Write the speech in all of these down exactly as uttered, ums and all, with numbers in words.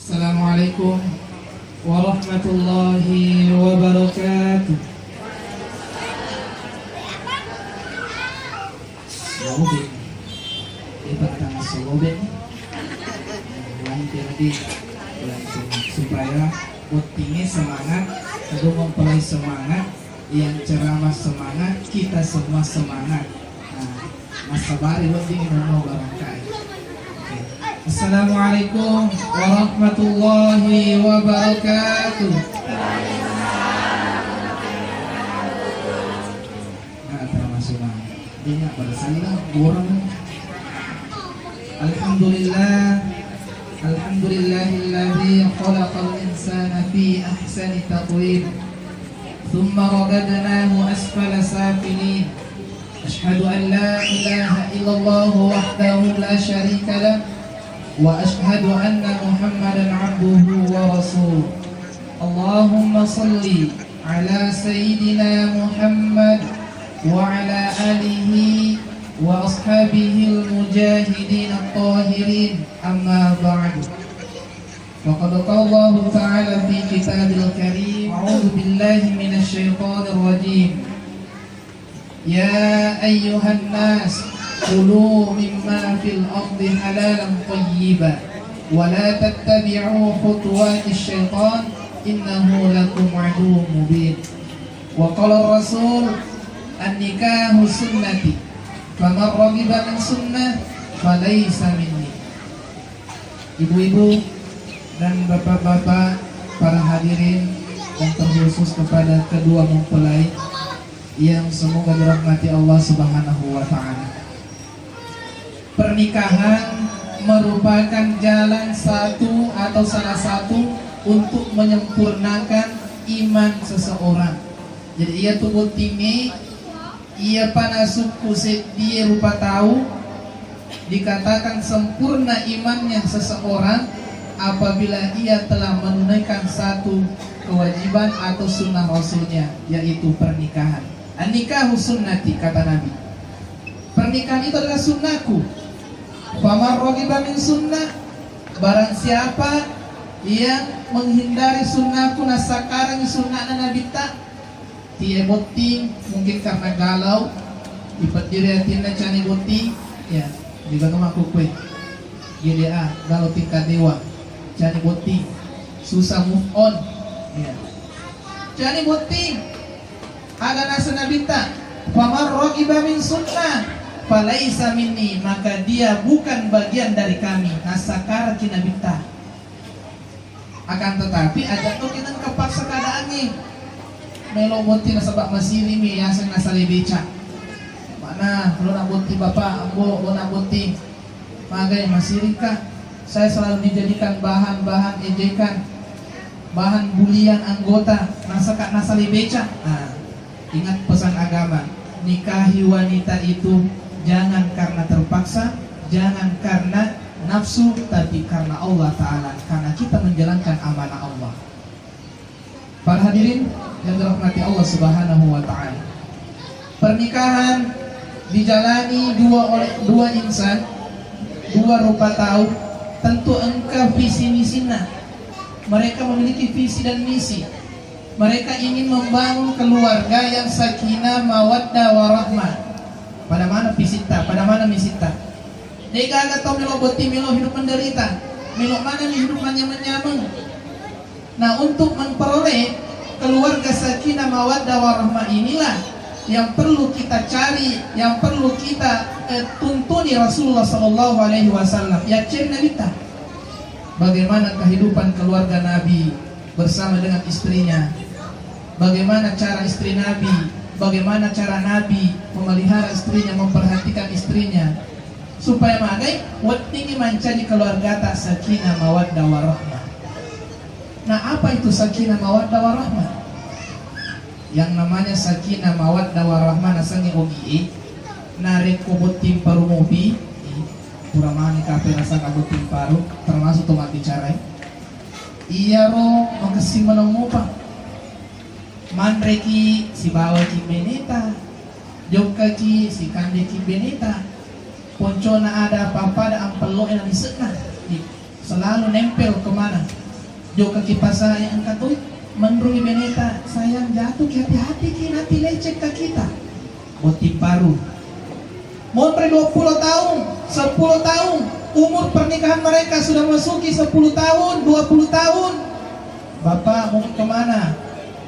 Assalamualaikum warahmatullahi wabarakatuh. Sobek. Ini pertama sobek. Nanti lagi langsung supaya bottingnya semangat, kedua mempelai semangat, yang ceramah semangat, kita semua semangat. Nah, nasabari wedding nono barangkai. Oke. Assalamualaikum warahmatullahi wabarakatuh. Nah, termasuk, nah. Dia nggak pada salah, orang. Alhamdulillah. Alhamdulillahilladzi khalaqal insana fi ahsani taqwim. Thumma radadnahu asfala safilin. Asyhadu an la ilaha illallah wahdahu la syarika lah. Wa asyhadu anna Muhammadan abduhu wa rasuluh. Allahumma salli ala Sayyidina Muhammad wa ala alihi wa ashabihil mujahidin at-tahirin, amma ba'du. Faqad qala Allahu ta'ala fi kitabil karim, a'udzu billahi minasy syaithanir rajim. Ya ayyuhan nas, kulu mimma fil ardi halalan thayyiba, wa la tattabi'u khutuwatis syaitan, innahu lakum aduwwun mubin. Wa qala rasul, an-nikahu sunnati, faman raghiba an sunnah falaysa minni. Ibu-ibu dan bapak-bapak, para hadirin, dan terkhusus kepada kedua mempelai yang semoga dirahmati Allah Subhanahu wa Ta'ala. Pernikahan merupakan jalan satu atau salah satu untuk menyempurnakan iman seseorang. Jadi, iya tu bottingnge, iyapa nasukku seddie rupa tau, dikatakan sempurna imannya seseorang apabila ia telah menunaikan satu kewajiban atau sunnah Rasulnya, yaitu pernikahan. An-nikahu sunnati, kata Nabi. Pernikahan itu adalah sunnahku. Faman raghiba min sunnah, barang siapa yang menghindari sunnahku, nasakarangi sunnahna Nabitta, tiye botting, mungkin karena galau, ipeddiri atinna cani botting, ya, digaga makkukue. G D A, galau tingkat dewa, cani botting, susah move on, ya. Cani botting, Aga naseng Nabitta, "Faman raghiba min sunnah, falaisa minni," maka dia bukan bagian dari kami. Nasakarangi Nabitta. Akan tetapi, aja' to kineng kepaksa keadaangnge. Melo botting nasaba' masirimi, yaseng nasale beca. Mana, lo na botting bapak, ambo, lo na botting. Magai masirika, saya selalu dijadikan bahan-bahan ejekan, bahan bulian anggota, nasaka nasale beca. Nah, ingat pesan agama, nikahi wanita itu jangan karena terpaksa, jangan karena nafsu, tapi karena Allah Ta'ala, karena kita menjalankan amanah Allah. Para hadirin yang dirahmati Allah Subhanahu wa Ta'ala, pernikahan dijalani dua oleh dua insan, dua rupa tau, tentu engka visi misinna. Mereka memiliki visi dan misi. Mereka ingin membangun keluarga yang sakinah, mawaddah, warahmah. Pada mana visitta? Pada mana misitta? De'gaga tau melo botting, melo hidup menderita, melo manenni hidup manyameng-nyameng. Nah, untuk memperoleh keluarga sakinah mawaddah warahmah inilah yang perlu kita cari, yang perlu kita, eh, tuntuni Rasulullah sallallahu alaihi wasallam. Ya, cari Nabitta. Bagaimana kehidupan keluarga Nabi bersama dengan istrinya? Bagaimana cara istri Nabi? Bagaimana cara Nabi memelihara istrinya, memperhatikan istrinya? Supaya magai, weddingngi mancaji keluargata sakinah mawaddah warahmah. Nah, apa itu sakinah mawaddah warahmah? Yang namanya sakinah mawaddah warahmah nasengnge ogie, narekko botting paru mopi, eh, pura mani kape rasaka botting paru, termasuk to mabbicarai. Iyaro makessing maneng mopa. Manreki sibawaki beneta, jokkaki sikandeki beneta, poncona ada apa-apa ada ampello'e na lise'na. Selalu nempel ke mana? Jokka ki pasai engka toi, menrui beneta, "Sayang, jatuh ki, hati-hati ki, nanti lecet kakita." Botting baru. Monre dua puluh tahun, sepuluh tahun, umur pernikahan mereka sudah masuki sepuluh tahun, dua puluh tahun. "Bapak, mau kemana?"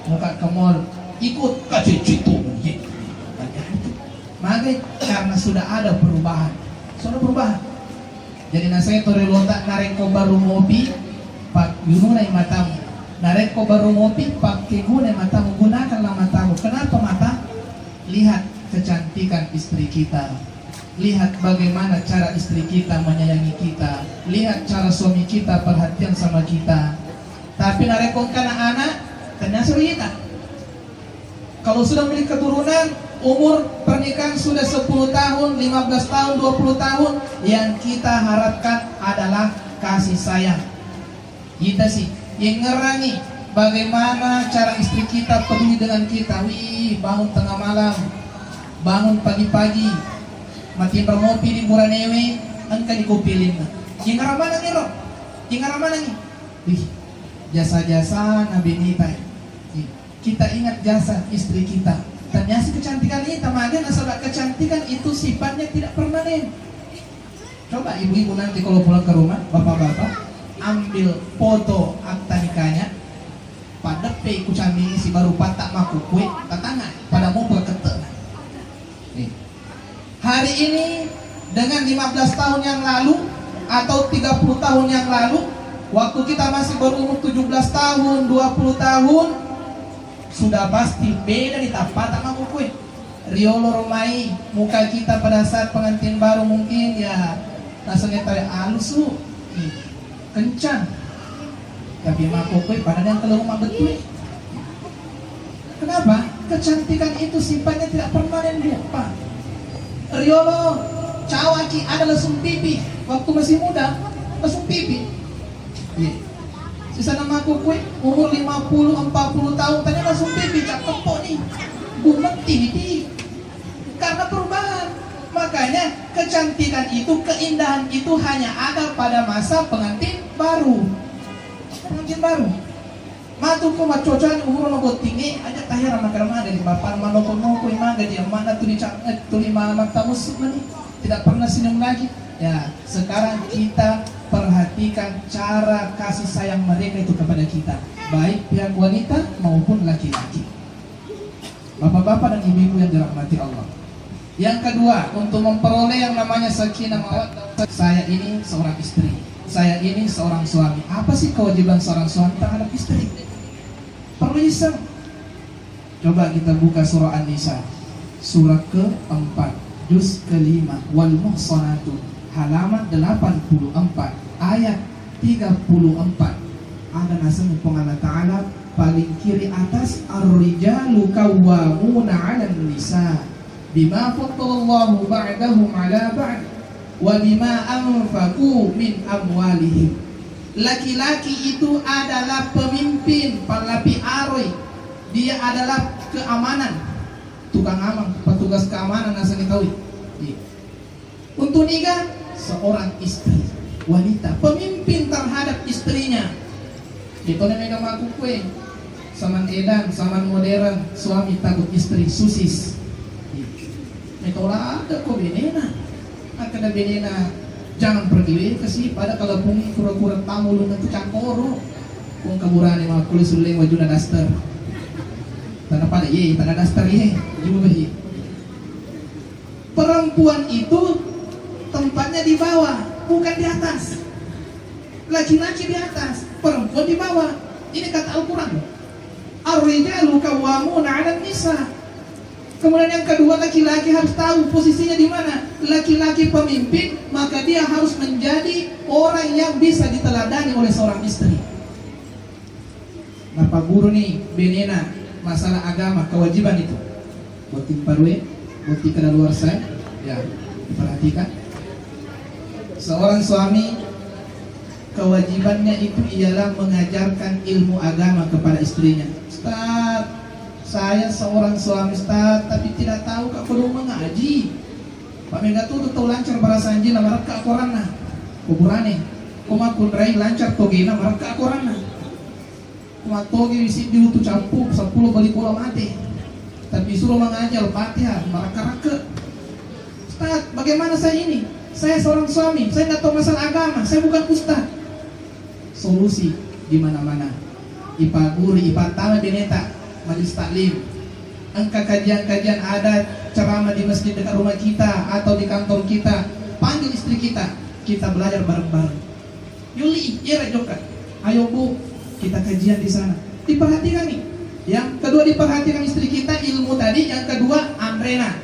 "Mau ke mall." "Ikut." Kacicit tu. Magai, karena sudah ada perubahan. Sudah perubahan. Jadi, naseng to riolota, narekko baru mopi, pakkegunai matamu. Narekko baru mopi, pakkegunai matamu. Gunakanlah matamu. Kenapa mata? Lihat kecantikan istri kita. Lihat bagaimana cara istri kita menyayangi kita. Lihat cara suami kita perhatian sama kita. Tapi narekko engkana anak, tanya suruh kita. Kalau sudah memiliki keturunan, umur pernikahan sudah sepuluh tahun, lima belas tahun, dua puluh tahun, yang kita harapkan adalah kasih sayang. Kita sih, yengngerangi bagaimana cara istri kita peduli dengan kita. Wih, bangun tengah malam, bangun pagi-pagi, matinro mopi di buranewe, engka di kopi elinna. Yengngerang maneng iro, yengngerang maneng. Wih, jasa-jasa na beneta. Kita ingat jasa istri kita. Taniasi kecantikan ini, tamaga nasaba kecantikan itu sifatnya tidak permanen. Coba ibu-ibu nanti kalau pulang ke rumah, bapak-bapak, ambil foto akta nikahnya, padeppe kucamini si baru patta makkukue, tatanga pada mau buka kete. Nih. Hari ini dengan lima belas tahun yang lalu atau tiga puluh tahun yang lalu, waktu kita masih berumur tujuh belas tahun, dua puluh tahun, sudah pasti beda di tappata makkukue. Riolo romai muka kita pada saat pengantin baru mungkin ya rasanya tawe alusu. Kencang. Tapi makkukue pada yang kalau rumah betul. Kenapa? Kecantikan itu sifatnya tidak permanen, Bu, Pak. Riolo cawaki ada lesung pipi waktu masih muda, lesung pipi. Iya. Sisana makkukue umur lima puluh, empat puluh tahun tanya lesung pipi, cakep kok nih. Gumetti di karena perubahan. Makanya kecantikan itu, keindahan itu hanya ada pada masa pengantin baru. Pengantin baru. Matu ko maccocani umur no bottinge, aja tahera makkeda maga di bapa manoko-noko maga di ammana tuli ca-, eh, tuli ma-, mata musu mani. Tidak pernah senyum lagi. Ya, sekarang kita perhatikan cara kasih sayang mereka itu kepada kita, baik pihak wanita maupun laki-laki. Bapak-bapak dan ibu-ibu yang dirahmati Allah. Yang kedua, untuk memperoleh yang namanya sakinah mawaddah, saya ini seorang istri. Saya ini seorang suami. Apa sih kewajiban seorang suami terhadap istri? Perlu iseng. Coba kita buka surah An-Nisa, surah keempat, juz kelima, wal muhsanatu, halaman delapan puluh empat, ayat tiga puluh empat. Ada naseng Puang Allah Ta'ala paling kiri atas, "Ar-rijalu qawwamuna 'alan nisa bima faddalallahu ba'dahum 'ala ba'd wa bima anfaqu min amwalihim." Laki-laki itu adalah pemimpin, pallapi aroi. Dia adalah keamanan, tukang aman, petugas keamanan naseng taui. Iya. Untuk niga, seorang istri, wanita, pemimpin terhadap istrinya. Itu namanya makkukue. Saman edan, saman modern, suami takut istri, susis. Iya. Metola ada ko benena. Akkeda benena, "Jangan pergi wé ke si, pada kalau pungi kura-kura tamu lu nanti cangkoro." Kong kaburane makkule sulle wajuna daster. Tanda pada ye, tanda daster ye. Juga ye. Perempuan itu tempatnya di bawah, bukan di atas. Laki-laki di atas, perempuan di bawah. Ini kata Al-Quran. Ar-rijalu qawwamuna 'alan nisa. Kemudian yang kedua, laki-laki harus tahu posisinya di mana. Laki-laki pemimpin, maka dia harus menjadi orang yang bisa diteladani oleh seorang istri. Napaguru ni benena masalah agama, kewajiban itu. Botting parue, botting kedaluarsa, ya, diperhatikan. Seorang suami, kewajibannya itu ialah mengajarkan ilmu agama kepada istrinya. "Ustaz, saya seorang suami, Ustaz, tapi tidak tahu kak kudu mengaji." Pak Mega tuh tau lancar bahasa Injil, nama rekka koranna, kuburane. Ko makkunrai lancar togena, marakka akoranna. Ko mattogi siddi utu campu, seppulo bali bola mate. Tapi suruh mengaji Al-Fatihah, marakka-rakka. "Ustaz, bagaimana saya ini? Saya seorang suami, saya nggak tahu masalah agama, saya bukan ustaz." Solusi di mana-mana. Ipaguru, ipattama beneta majelis taklim. Engka kajian-kajian adat, ceramah di masjid dekat rumah kita atau di kantor kita, panggil istri kita, kita belajar bareng-bareng. Yuli, iyaro jokka. "Ayo, Bu, kita kajian di sana." Diperhatikan nih. Yang kedua, diperhatikan istri kita, ilmu tadi. Yang kedua, anrena.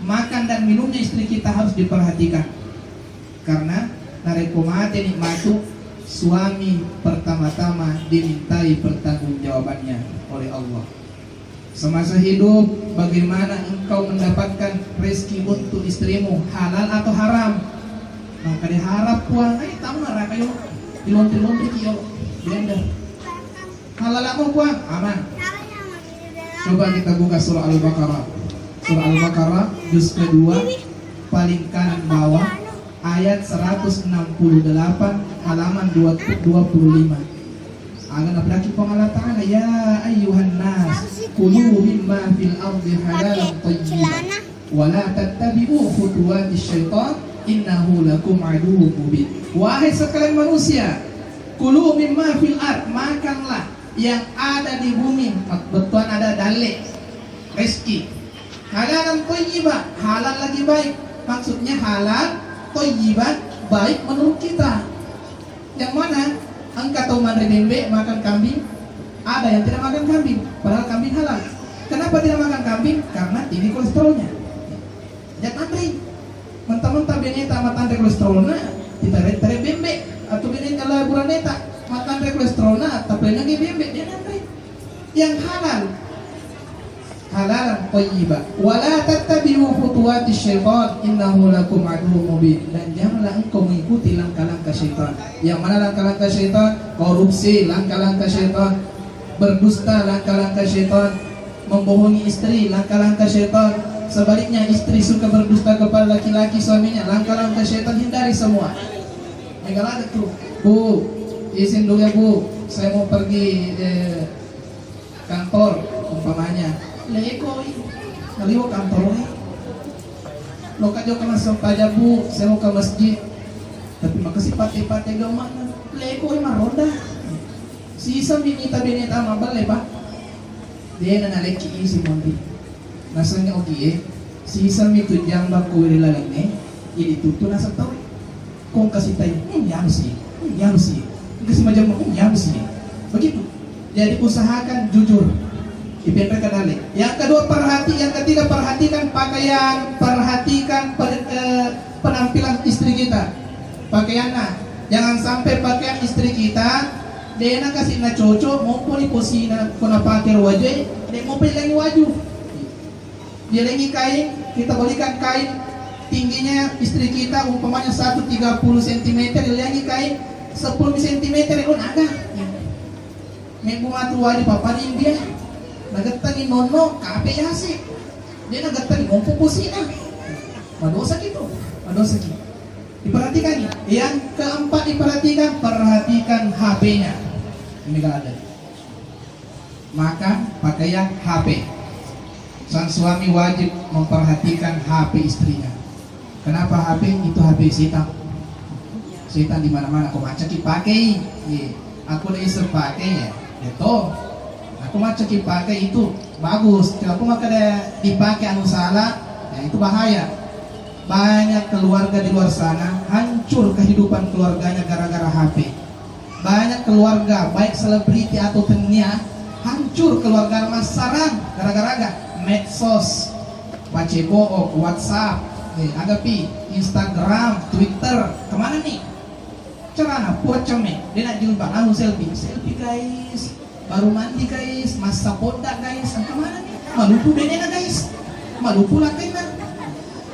Makan dan minumnya istri kita harus diperhatikan. Karena narekko mate nikmatu, suami pertama-tama dimintai pertanggungjawabannya oleh Allah. Semasa hidup, bagaimana engkau mendapatkan rezeki untuk istrimu, halal atau haram? Maka diharap, Puang, eh, tamu neraka yo, dilonte-lonte ki yo, blender. Halal apa, Puang? Aman. Coba kita buka surah Al-Baqarah. Surah Al-Baqarah, juz kedua, paling kanan bawah, ayat seratus enam puluh delapan, halaman dua, dua puluh lima. Aga napeddaki Puang Allah Ta'ala, "Ya ayyuhan nas, kulu mimma fil ardi halalan thayyiban, wala tattabi'u khutuwati syaitan, innahu lakum aduwwun mubin." Wahai sekalian manusia, kulu mimma fil ard, makanlah yang ada di bumi, bettuan ada dalle, rezeki. Halalan thayyiba, halal lagi baik. Maksudnya halal, thayyiban, baik menurut kita. Yang mana? Engka tau manre bembe, makan kambing. Ada yang tidak makan kambing, padahal kambing halal. Kenapa tidak makan kambing? Karena tinggi kolesterolnya. Jangan anre. Mentah-mentah beneta matanre kolesterolna, kita re-, tare bembe. Atau beneta la buraneta matanre kolesterolna, tapi lagi bembe, dia anre. Yang halal. Halalan thayyiba. Wala tattabi'u khutuwati syaitan, innahu lakum aduwwun mubin. Dan janganlah engkau mengikuti langkah-langkah syaitan. Yang mana langkah-langkah syaitan? Korupsi, langkah-langkah syaitan. Berdusta, langkah-langkah syaitan. Membohongi istri, langkah-langkah syaitan. Sebaliknya, istri suka berdusta kepada laki-laki suaminya, langkah-langkah syaitan, hindari semua. Megalada tu, "Bu, izin dulu ya, Bu, saya mau pergi, eh, kantor," umpamanya. Lekoi, naliwa kantor, eh. "Loka jokka massempajang, Bu, saya mau ke masjid." Tapi makasi pate-pate gau mana. Lekoi maronda. Sisa mi mita beneta mabbelle, Pak. Dena nalekki isi monri. Nasengnge ogie, sisami tu jambang ko ri lalengnge, idi tuttu naseng tau. Kong kasitai, hmm, yanu si, hmm, yanu si. Engka si majemmu, hmm, yanu si. Begitu. Jadi usahakan jujur. Ipenre kadale. Yang kedua perhati, yang ketiga perhatikan pakaian, perhatikan per-, eh, penampilan istri kita. Pakaianna. Jangan sampai pakaian istri kita dena kasi na cocok, momponi posina, ko napake ro wajue, de mopa ilangi waju. Dialengi kain, kita belikan kain tingginya istri kita umpamanya satu tiga puluh sentimeter, dialengi kain sepuluh sentimeter, oh, naga. Mebbu matu wadi papari India, nagettangi nonno kape yase. Dia nagettangi mompo posina. Madosa gitu, madosa gitu. Diperhatikan. Yang keempat diperhatikan, perhatikan H P-nya. Ini gak ada. Makan, pakaian, H P. Sang suami wajib memperhatikan H P istrinya. Kenapa H P? Itu H P setan. Setan di mana-mana. Ko maccaki pakai, iya. Aku udah iseng pakai ya. Ya toh. Aku maccaki pakai itu bagus. Kalau aku makkeda dipakai anu salah, ya itu bahaya. Banyak keluarga di luar sana hancur kehidupan keluarganya gara-gara H P. Banyak keluarga, baik selebriti atau tennia, hancur keluarga massarang gara-gara aga? Medsos, pacebo'o, WhatsApp, eh, agapi, Instagram, Twitter, kemana nih? Carana, pura cemme, dena jilbab, langsung selfie, selfie guys, baru mandi guys, massa podda guys, engka manenni? Malupu benena guys, malupu lakkainna.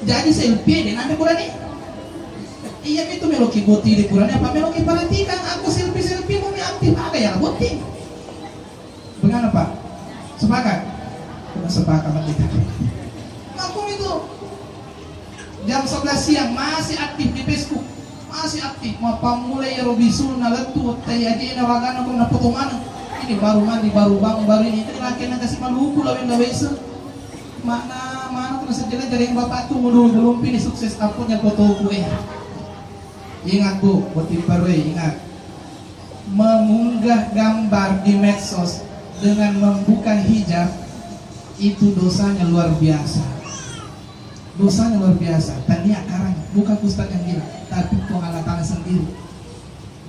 Jadi selfie de nanre burane. Iya itu meloki botting de burane, apa meloki perhatikan? Aku selfie-selfie mau mi aktif, aga ya botting. Bagaimana Pak? Sepakat? Bukan sepakat, Pak. Aku itu jam sebelas siang masih aktif di Facebook, masih aktif mau Pammulai iyaro bisu nalettu, tai ajena ragana ko napoto maneng. Ini baru mandi, baru bangun, baru ini. Ini lakena kasi maluku laweng lawese. Mana, mana ko nasejjele jareng bapak tu, mulu belum pini sukses apunya fotoku, eh. Ingat, Bu, botting baru, eh, ingat. Mengunggah gambar di medsos dengan membuka hijab itu dosanya luar biasa. Dosanya luar biasa. Tania karang, bukan ustaz yang bilang, tapi Tuhan Allah Ta'ala sendiri.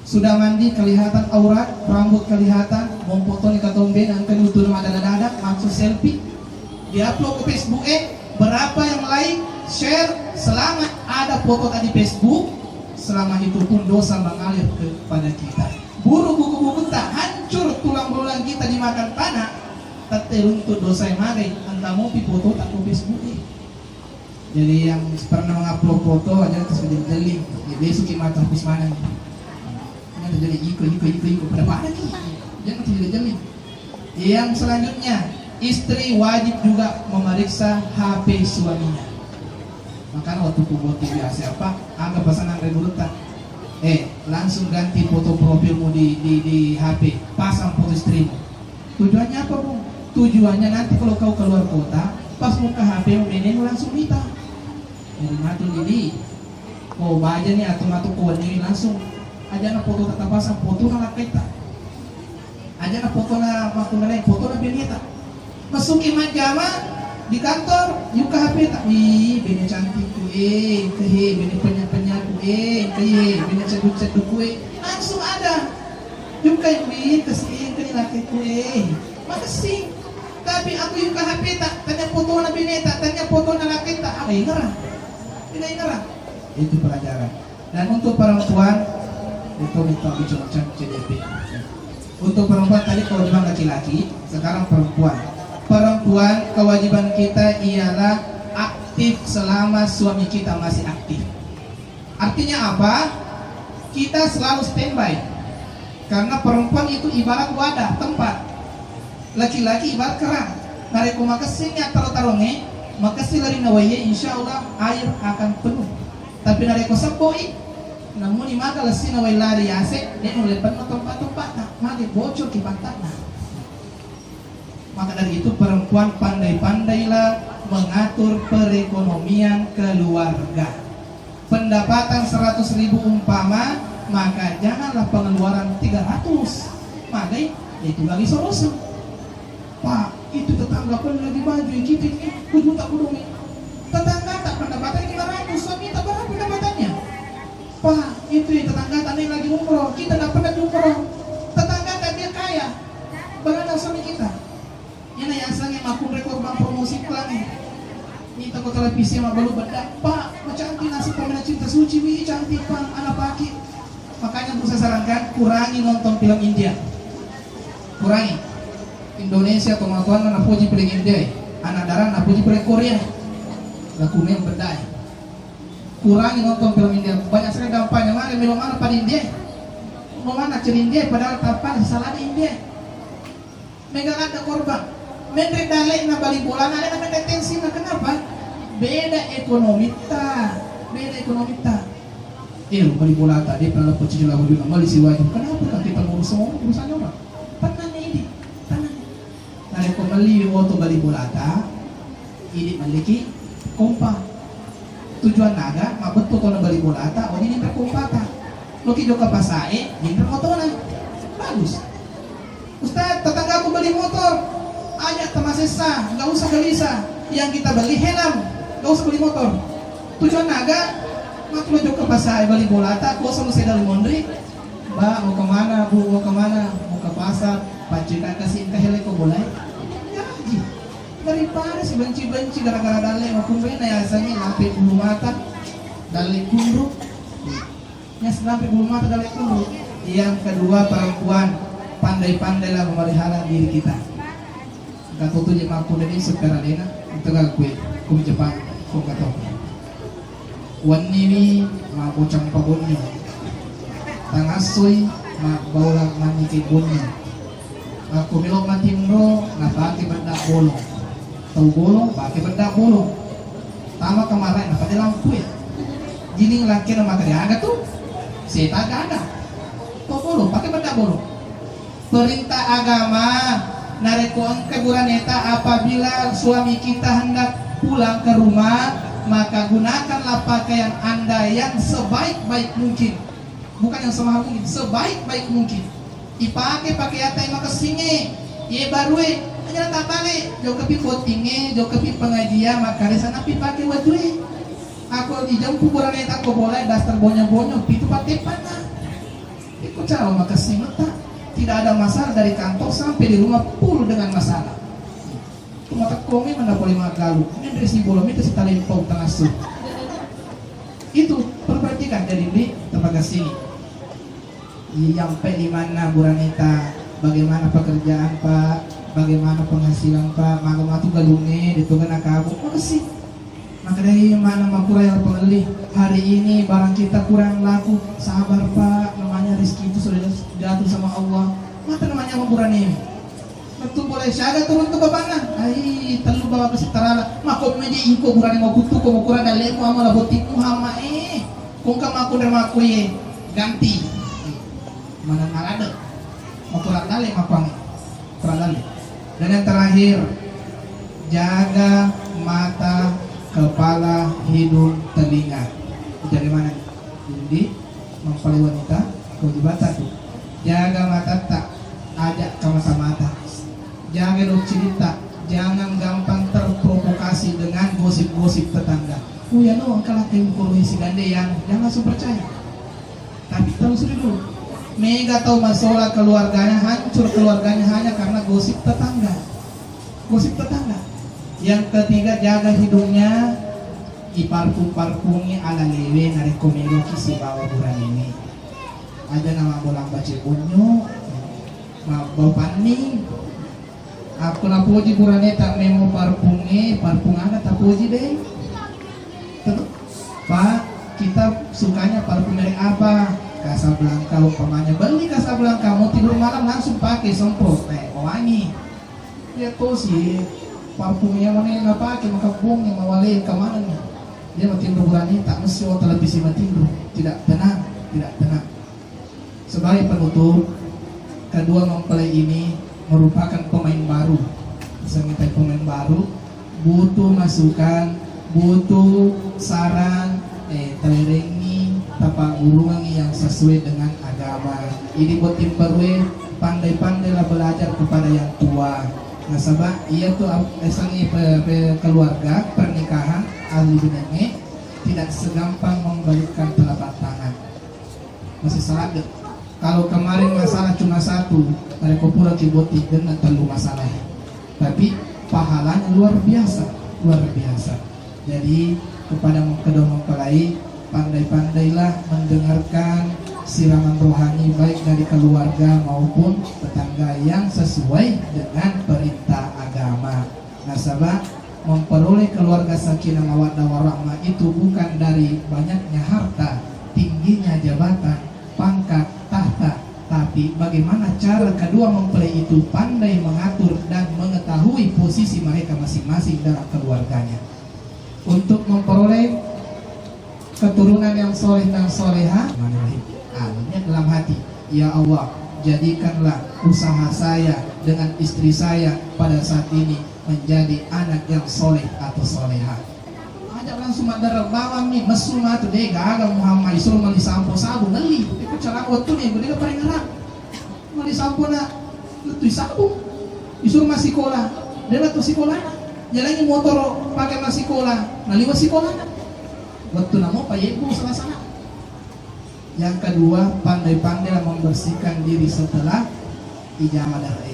Sudah mandi kelihatan aurat, rambut kelihatan, mompotoni katombe, engkani utu madada-dada, maksud selfie. Diupload ke Facebook, eh, berapa yang like, share, selamat ada foto tadi Facebook, selama itu pun dosa mengalir kepada kita. Buruk buku-buku tak hancur, tulang belulang kita dimakan tanah, tette runtuh dosa yang magai, entah mau pi foto tak ke Facebook, eh. Jadi yang pernah mengupload foto aja terus jadi jelling. Ya, besok ki mata habis mana nih? Ini terjadi iko, iko, iko, iko. Pada, pada ki. Jangan terjadi jelling. Yang selanjutnya, istri wajib juga memeriksa H P suaminya. Makanya waktu ku buat biasa apa? Angga pasangan regurutta. Eh, langsung ganti foto profilmu di, di, di H P. Pasang foto istrimu. Tujuannya apa, Bu? Tujuannya nanti kalau kau keluar kota, pas muka H P mu, benemu langsung mita. Jadi matu jadi, oh, baja nih atau matu ko ini langsung. Aja na foto tak pasang, foto na lakkaita. Aja na foto na makkunalai, foto na beneta. Masuki majjama di kantor, yukka H P ta. Ih, bene cantikku, eh, kehe, bene penya-penyaku, eh, kehe, bene ceddu-cedduku, eh. Langsung ada. Yukkai, wih, kasihin kani lakekku, eh. Makessing. Tapi aku yukka H P ta, tania fotona beneta, tania fotona laketta, apa ingerang? Tidak ingerang. Itu pelajaran. Dan untuk perempuan, itu minta bicara C D P. Untuk perempuan tadi kewajiban laki-laki, sekarang perempuan. Perempuan, kewajiban kita ialah aktif selama suami kita masih aktif. Artinya apa? Kita selalu standby. Karena perempuan itu ibarat wadah, tempat. Laki-laki ibarat kerang. Narekko makessing ya taro-taronge, makessing lari nawaye, insya Allah air akan penuh. Tapi narekko sebboi, namuni maga lessina wai lari yase, de nulle penno tempat-tempatna, mage bocor ki pantatna. Maka dari itu, perempuan, pandai-pandailah mengatur perekonomian keluarga. Pendapatan seratus ribu umpama, maka janganlah pengeluaran tiga ratus. Magai, itu lagi sorosan. Pak, itu tetangga pun lagi baju, kita ini, kujuta kudungi. Tetangga tak pendapatan lima ratus, suami tak berapa pendapatannya? Pak, itu yang tetangga tadi lagi umroh, kita nggak pernah umroh. Tetangga tak dia kaya, berada suami kita. Iyana yasengnge makkunrai korban promosi kulangnge. Mita ko televisi mabbalu bedda, "Pak, macantik nasib pemain Cinta Suci, wih, cantik, Pak, ana pake." Makanya, Bu, saya sarankan, kurangi nonton film India. Kurangi. Indonesia, tomatoanna napoji film India, anak dara napoji film Korea. Laku memang bedda. Kurangi nonton film India. Banyak sekali dampaknya. Mana melo mana pada India. Mau mana ceri India, padahal tanpa salah di India. Mega ladde korban. Menre dalle'na bali bolana, alena menre tensi'na. Kenapa? Beda ekonomitta. Beda ekonomitta. Eh, bali bolata, dia pernah lepas cuci lawan juga, mali siwaju. Kenapa kan kita ngurus semua urusannya orang? Tenang nih, ini. Tenang. Narekko melli moto bali bolata, idi melliki kompa. Tujuanna aga, mabbettu tona bali bolata, wedding inre kompata. Loki jokka pasae, inre motona. Bagus. Ustaz, tetanggaku beli motor. Aja temasessa, nggak usah gelisah. Yang kita beli helm, nggak usah beli motor. Tujuanna aga, makku jokka pasae bali bolata, kosong sedda monri. Mbak, mau kemana, Bu? Mau kemana? Mau ke pasar. Paccekka kasi engka helekko bolai. Jaji. Daripada si benci-benci gara-gara dalle, makkunrai na yasengnge lampe bulu mata, dalle kunru. Ya, lampe bulu mata, dalle kunru. Yang kedua, perempuan, pandai-pandailah memelihara diri kita. Engka to tuje makkunrai sepera lena, itu gak kue, kumi Jepang, kok gak tau. Wenniwi mabbocang pabonyo, tangassoi mabbaula manniki bonyo. Akko melo matinro napake bedda bolong. Tau bolong pake bedda bolong. Tama kamarae napake lampu e. Giling lakkena maka diaga tu. Seta gaga. To bolo, pakai benda bolo. Perintah agama, narekko engka buraneta, apabila suami kita hendak pulang ke rumah, maka gunakanlah pakaian Anda yang sebaik-baik mungkin. Bukan yang semahal mungkin, sebaik-baik mungkin. Ipake pakeatta makessingnge, iye barue, aja' tabbale, jokkapi bottingnge, jokkapi pengajian, makkare sanappi pake wetue. Ako dijempu buraneta ko bola, daster bonyo-bonyo, pitu patteppanna. Iko cara makessing metta, tidak ada masalah dari kantor sampai di rumah full dengan masalah. Cuma tekkomi mana boleh magalu, ini dari si bola, itu si talempong tangasu. Itu perhatikan jadi di tempat sini. Iyampe limanna buraneta, bagaimana pekerjaan, Pak? Bagaimana penghasilan, Pak? Maga matu galungnge, detu gana kabu. Makessing. Makkedai mana makura yang pengelli, hari ini barang kita kurang laku. Sabar, Pak, namanya rezeki itu sudah jatuh sama Allah. Mata namanya mau burane. Metu pole siaga turun tu bapanna. Ai, tellu bawang kasi tarala. Mako meji iko burane mau kutu ko mau kurang dalemu amala botiku hama eh. Kongka mako dan mako ye ganti. Mana nalade. Mau kurang dale mako angin. Kurang dale. Dan yang terakhir, jaga mata, kepala, hidung, telinga. Dari mana? Jadi, mempelai wanita, kewajiban satu. Jaga matatta, aja' kamata-mata. Jaga doccilitta, jangan gampang terprovokasi dengan gosip-gosip tetangga. Oh ya no, engka lakkai mukuru isi gande yang, jangan langsung percaya. Tapi telusuri dulu. Mega tau masola keluarganya, hancur keluarganya hanya karena gosip tetangga. Gosip tetangga. Yang ketiga, jaga hidungnya, iparfum-parfungi ala lewe narekko meloki sibawa buranene. Aja' na mabbolang bace bonyo, mabbau panni. Aku napoji buraneta memo parfungnge, parfum aga tapoji deh. Pak, kita sukanya parfum merek apa? Casablanca umpamanya. Beli Casablanca, mau tidur malam langsung pakai semprot, eh, wangi. Iya tosi, parfum yang mana yang napake, makabbong yang mawale kemana nih? Dia matinro buraneta, mesti mau televisi matinro. Tidak tenang, tidak tenang. Sebagai penutup, kedua mempelai ini merupakan pemain baru. Sebagai pemain baru, butuh masukan, butuh saran, eh, talerengi, tapaggurungengi yang sesuai dengan agama. Ini buat tim perwe, pandai-pandailah belajar kepada yang tua. Nasaba iya tu ap-, esangi pe-, pe-, keluarga, pernikahan, ahli benengnge, tidak segampang membalikkan telapak tangan. Masih salah deh. Kalau kemarin masalah cuma satu, narekko pura ki botting genna tellu masalah. Tapi pahalanya luar biasa, luar biasa. Jadi kepada mem-, kedua mempelai, pandai-pandailah mendengarkan siraman rohani baik dari keluarga maupun tetangga yang sesuai dengan perintah agama. Nasaba memperoleh keluarga sakinah mawaddah warahmah itu bukan dari banyaknya harta, tingginya jabatan, pangkat, tahta, tapi bagaimana cara kedua mempelai itu pandai mengatur dan mengetahui posisi mereka masing-masing dalam keluarganya. Untuk memperoleh keturunan yang soleh dan soleha, amin, dalam hati, ya Allah, jadikanlah usaha saya dengan istri saya pada saat ini menjadi anak yang soleh atau soleha. Aja' langsung maddareng bawang nih, messu matu deh, gaga Muhammad, isuro mali sampo sabung, nelli. Itu cara waktu nih, gede paling ngerang. Mali sampona lettu sabung. Isuro massikola, de' lettu sikolana. Jalangi motoro pake massikola, naliwa sikolana. Wettu namo payebbu sala-sala. Yang kedua, pandai-pandailah membersihkan diri setelah ijama darah.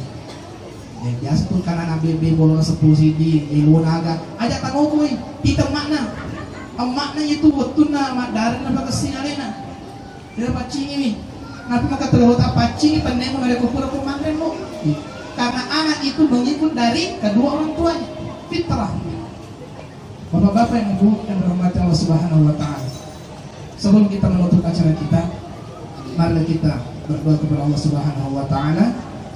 Ya, biasa tu kan anak bebe bolong sepuluh sidi, elo naga. Aja' tanokoi, ita emakna. Emakna itu wettunna maddareng na pakessing alena. Dia paccingiwi. Napi maka tello ta paccingi pennemu narekko pura ko manremmu. Karena anak itu mengikut dari kedua orang tuanya. Fitrah. Bapak-bapak yang Ibu yang dirahmati Allah Subhanahu wa Ta'ala. Sebelum kita menutup acara kita, mari kita berdoa kepada Allah Subhanahu wa Ta'ala.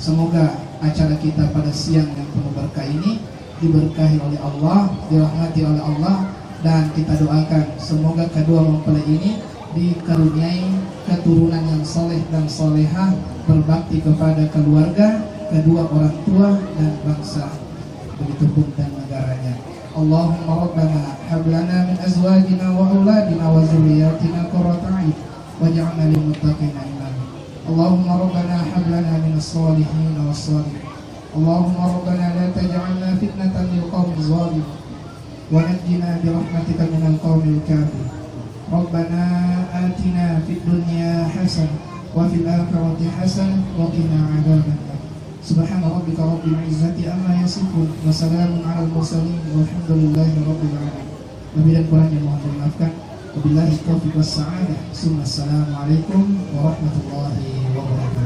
Semoga acara kita pada siang yang penuh berkah ini diberkahi oleh Allah, dirahmati oleh Allah, dan kita doakan semoga kedua mempelai ini dikaruniai keturunan yang saleh dan salehah, berbakti kepada keluarga, kedua orang tua, dan bangsa, begitupun dan negaranya. Allahumma rabbana hab lana min azwajina wa auladina wa zurriyatina qurrata a'yun waj'alna lil muttaqina imama. Allahumma rabbana hab lana min as-salihin was salihin. Allahumma rabbana la taj'alna fitnatan lil qaumiz zalimin. ونجنا برحمتك من القوم الكافرين. ربنا آتنا في الدنيا حسنة وفي الآخرة حسنة وقنا عذاب النار. سبحان ربك رب العزة عما يصفون وسلام على المرسلين والحمد لله رب العالمين. Lebih dan kurangnya mohon dimaafkan. Wabillahi taufiq was sa'adah. Summa assalamualaikum warahmatullahi wabarakatuh.